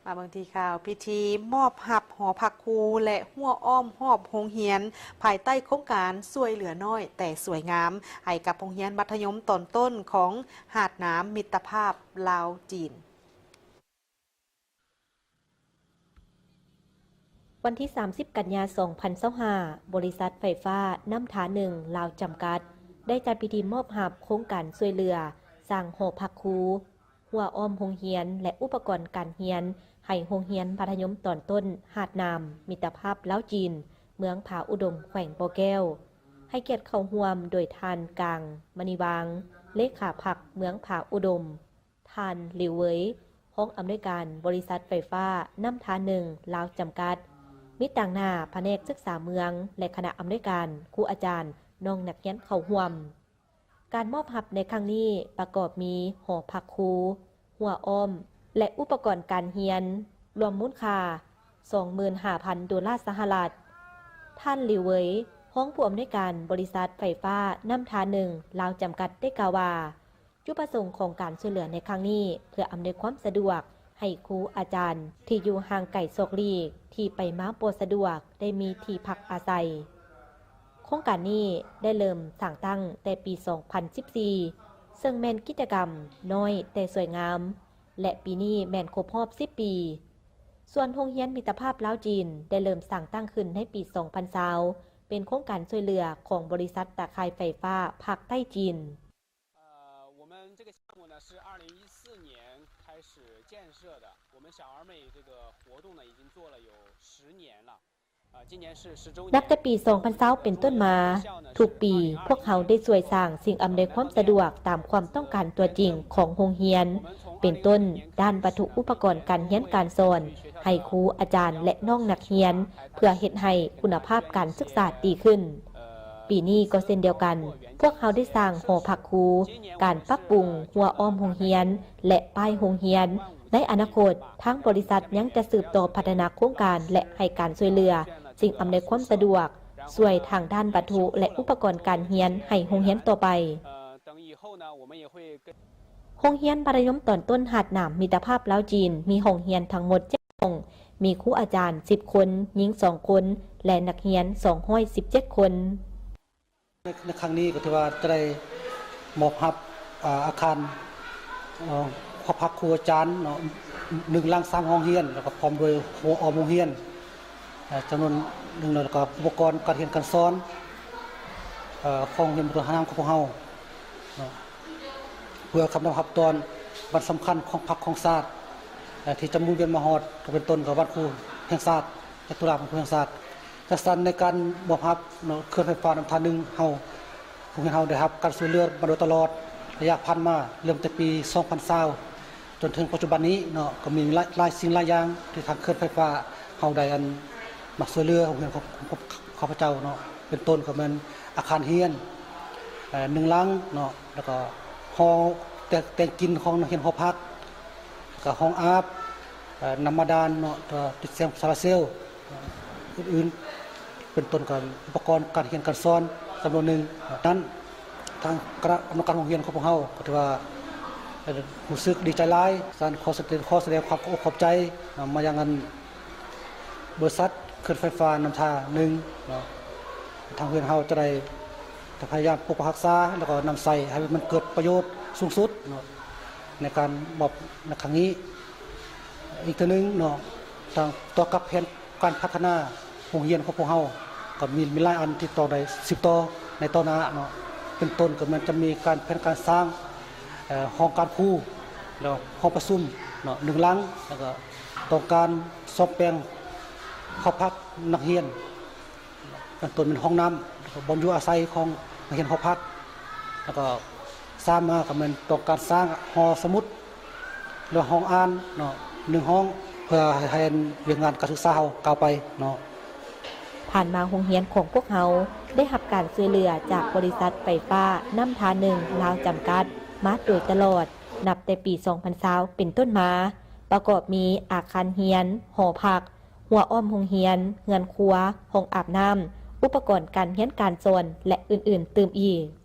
ມາເບິ່ງທີ່ຂ່າວ ພິທີມອບຮັບຫໍພັກຄູ ແລະ ຮົ້ວອ້ອມຮອບໂຮງຮຽນ ພາຍໃຕ້ໂຄງການຊ່ວຍເຫຼືອນ້ອຍແຕ່ສວຍງາມ ໃຫ້ກັບໂຮງຮຽນມັດທະຍົມຕອນຕົ້ນຂອງຫາດນ້ຳມິດຕະພາບລາວ-ຈີນ. ວັນທີສາມສິບ ກັນຍາ ສອງພັນຊາວຫ້າ, ບໍລິສັດໄຟຟ້ານ້ຳທາໜຶ່ງ ລາວ ຈຳກັດ ໄດ້ຈັດພິທີມອບຮັບໂຄງການຊ່ວຍເຫຼືອສ້າງຫໍພັກຄູ, ຮົ້ວອ້ອມໂຮງຮຽນ ແລະ ອຸປະກອນການຮຽນ ໃຫ້ໂຮງຮຽນມັດທະຍົມຕອນຕົ້ນຫາດນ້ຳມິດຕະພາບລາວ-ຈີນ ເມືອງຜາອຸດົມ ແຂວງບໍ່ແກ້ວ. ໃຫ້ກຽດເຂົ້າຮ່ວມໂດຍທ່ານ ກາງ ມະນີວາງ ເລຂາພັກເມືອງຜາອຸດົມ, ທ່ານ ຫຼິວ ເຫວີຍ ຮອງອຳນວຍການບໍລິສັດໄຟຟ້ານ້ຳທາໜຶ່ງ ລາວ ຈຳກັດ, ມີຕາງໜ້າພະແນກສຶກສາເມືອງ ແລະ ຄະນະອຳນວຍການ, ຄູອາຈານ, ນ້ອງນັກຮຽນເຂົ້າຮ່ວມ. ການມອບຮັບໃນຄັ້ງນີ້ປະກອບມີຫໍພັກຄູ, ຮົ້ວອ້ອມ ແລະ ອຸປະກອນການຮຽນ ລວມມູນຄ່າ ສອງໝື່ນຫ້າພັນໂດລາສະຫະລັດ. ທ່ານ ຫຼິວ ເຫວີຍ ຮອງຜູ້ອຳນວຍການບໍລິສັດໄຟຟ້ານ້ຳທາໜຶ່ງ ລາວ ຈຳກັດ ໄດ້ກ່າວວ່າ ຈຸດປະສົງຂອງການຊ່ວຍເຫຼືອໃນຄັ້ງນີ້ ເພື່ອອຳນວຍຄວາມສະດວກໃຫ້ຄູອາຈານທີ່ຢູ່ຫ່າງໄກສອກຫຼີກ ທີ່ໄປມາບໍ່ສະດວກ ໄດ້ມີທີ່ພັກອາໄສ. ໂຄງການນີ້ໄດ້ເລີ່ມສ້າງຕັ້ງແຕ່ປີສອງພັນສິບສີ່ ເຊິ່ງແມ່ນກິດຈະກຳນ້ອຍແຕ່ສວຍງາມ ແລະ ປີນີ້ແມ່ນຄົບຮອບສິບປີ. ສ່ວນໂຮງຮຽນມິດຕະພາບລາວ-ຈີນ ໄດ້ເລີ່ມສ້າງຕັ້ງຂຶ້ນໃນປີສອງພັນຊາວ ເປັນໂຄງການຊ່ວຍເຫຼືອຂອງບໍລິສັດຕາຂ່າຍໄຟຟ້າພາກໃຕ້ຈີນ. 呃，我们这个项目呢是二零一四年开始建设的，我们小而美这个活动呢已经做了有十年了。 ນັບແຕ່ປີສອງພັນຊາວເປັນຕົ້ນມາ, ທຸກປີພວກເຮົາໄດ້ຊ່ວຍສ້າງສິ່ງອຳນວຍຄວາມສະດວກຕາມຄວາມຕ້ອງການຕົວຈິງຂອງໂຮງຮຽນ, ເປັນຕົ້ນດ້ານວັດຖຸອຸປະກອນການຮຽນການສອນໃຫ້ຄູອາຈານ ແລະ ນ້ອງນັກຮຽນ ເພື່ອເຮັດໃຫ້ຄຸນນະພາບການສຶກສາດີຂຶ້ນ. ປີນີ້ກໍເຊັ່ນດຽວກັນ, ພວກເຮົາໄດ້ສ້າງຫໍພັກຄູ, ການປັບປຸງຮົ້ວອ້ອມໂຮງຮຽນ ແລະ ປ້າຍໂຮງຮຽນ. ໃນອະນາຄົດ, ທາງບໍລິສັດຍັງຈະສືບຕໍ່ພັດທະນາໂຄງການ ແລະ ໃຫ້ການຊ່ວຍເຫຼືອສິ່ງອຳນວຍຄວາມສະດວກ, ຊ່ວຍທາງດ້ານວັດຖຸ ແລະ ອຸປະກອນການຮຽນໃຫ້ໂຮງຮຽນຕໍ່ໄປ. ໂຮງຮຽນມັດທະຍົມຕອນຕົ້ນຫາດນ້ຳມິດຕະພາບລາວ-ຈີນ ມີຫ້ອງຮຽນທັງໝົດເຈັດຫ້ອງ, ມີຄູອາຈານສິບຄົນ, ຍິງສອງຄົນ ແລະ ນັກຮຽນສອງຮ້ອຍສິບເຈັດຄົນ. ໃນຄັ້ງນີ້ກໍຖືວ່າຈະໄດ້ມອບຮັບອາຄານຫໍພັກຄູອາຈານເນາະ ໜຶ່ງຫຼັງສາມຫ້ອງຮຽນ ແລ້ວກໍພ້ອມດ້ວຍຫົວອ້ອມໂຮງຮຽນຈຳນວນໜຶ່ງ ແລ້ວກໍອຸປະກອນການຮຽນການສອນຂອງໂຮງຮຽນບັນດານຂອງພວກເຮົາເນາະ ເພື່ອຄຳນຳຮັບຕອນວັນສຳຄັນຂອງພັກຂອງຊາດທີ່ຈະໝູນວຽນມາຮອດ ກໍເປັນຕົ້ນກໍວັນຄູແຫ່ງຊາດ ຈະຕຸລາເປັນຜູ້ແຫ່ງຊາດ. ຈັດສັນໃນການມອບຮັບເຂື່ອນໄຟຟ້ານ້ຳທາໜຶ່ງເຮົາ ໂຮງຮຽນເຮົາໄດ້ຮັບການຊ່ວຍເຫຼືອມາໂດຍຕະຫຼອດໄລຍະຜ່ານມາ ເລີ່ມແຕ່ປີສອງພັນຊາວ ຈົນເຖິງປັດຈຸບັນນີ້ເນາະ ກໍມີຫຼາຍສິ່ງຫຼາຍຢ່າງທີ່ທາງເຂື່ອນໄຟຟ້າເຮົາໄດ້ອັນມາຊ່ວຍເຫຼືອໂຮງຮຽນຂອງຂ້າພະເຈົ້າເນາະ ເປັນຕົ້ນກໍແມ່ນອາຄານຮຽນໜຶ່ງຫຼັງເນາະ ແລ້ວກໍຫໍແຕ່ງກິນຂອງນັກຮຽນຫໍພັກ ກະຫ້ອງອາບນ້ຳບາດານເນາະ ຕິດແສງໂຊລາເຊວອື່ນໆ ເປັນຕົ້ນກະອຸປະກອນການຮຽນການສອນຈຳນວນໜຶ່ງນັ້ນ ທາງຄະນະກຳມະການໂຮງຮຽນຂອງພວກເຮົາກໍຖືວ່າຮູ້ສຶກດີໃຈຫຼາຍ ສະນັ້ນຂໍສະແດງຄວາມຂອບອົກຂອບໃຈມາຍັງອັນບໍລິສັດເຂື່ອນໄຟຟ້ານ້ຳທາໜຶ່ງເນາະ ທາງໂຮງຮຽນເຮົາຈະໄດ້ ຈະພະຍາຍາມປົກປັກຮັກສາ ແລ້ວກໍນຳໃຊ້ໃຫ້ມັນເກີດປະໂຫຍດສູງສຸດເນາະ ໃນການມອບໃນຄັ້ງນີ້. ອີກເທື່ອໜຶ່ງເນາະ ທາງຕໍ່ກັບແຜນການພັດທະນາໂຮງຮຽນຂອງພວກເຮົາ ກໍມີມີຫຼາຍອັນທີ່ຕ້ອງໄດ້ສືບຕໍ່ໃນຕໍ່ໜ້າເນາະ ເປັນຕົ້ນກໍແມ່ນຈະມີການແຜນການສ້າງຫ້ອງການຄູ ແລ້ວຫ້ອງປະຊຸມເນາະໜຶ່ງຫຼັງ ແລ້ວກໍຕ້ອງການສ້ອມແປງຫໍພັກນັກຮຽນ ເປັນຕົ້ນແມ່ນຫ້ອງນ້ຳ ແລ້ວກໍບ່ອນຢູ່ອາໄສຂອງນັກຮຽນຫໍພັກ ແລ້ວກໍສາມມາກໍແມ່ນຕ້ອງການສ້າງຫໍສະໝຸດ ແລະ ຫ້ອງອ່ານເນາະໜຶ່ງຫ້ອງ ເພື່ອໃຫ້ວຽກງານການສຶກສາເຮົາກ້າວໄປເນາະ. ຜ່ານມາໂຮງຮຽນຂອງພວກເຮົາໄດ້ຮັບການຊ່ວຍເຫຼືອຈາກບໍລິສັດໄຟຟ້ານ້ຳທາໜຶ່ງລາວຈຳກັດມາໂດຍຕະຫຼອດ ນັບແຕ່ປີສອງພັນຊາວເປັນຕົ້ນມາ ປະກອບມີອາຄານຮຽນ, ຫໍພັກ, ຮົ້ວອ້ອມໂຮງຮຽນ, ເຮືອນຄົວ, ຫ້ອງອາບນ້ຳ, ອຸປະກອນການຮຽນການສອນ ແລະ ອື່ນໆຕື່ມອີກ.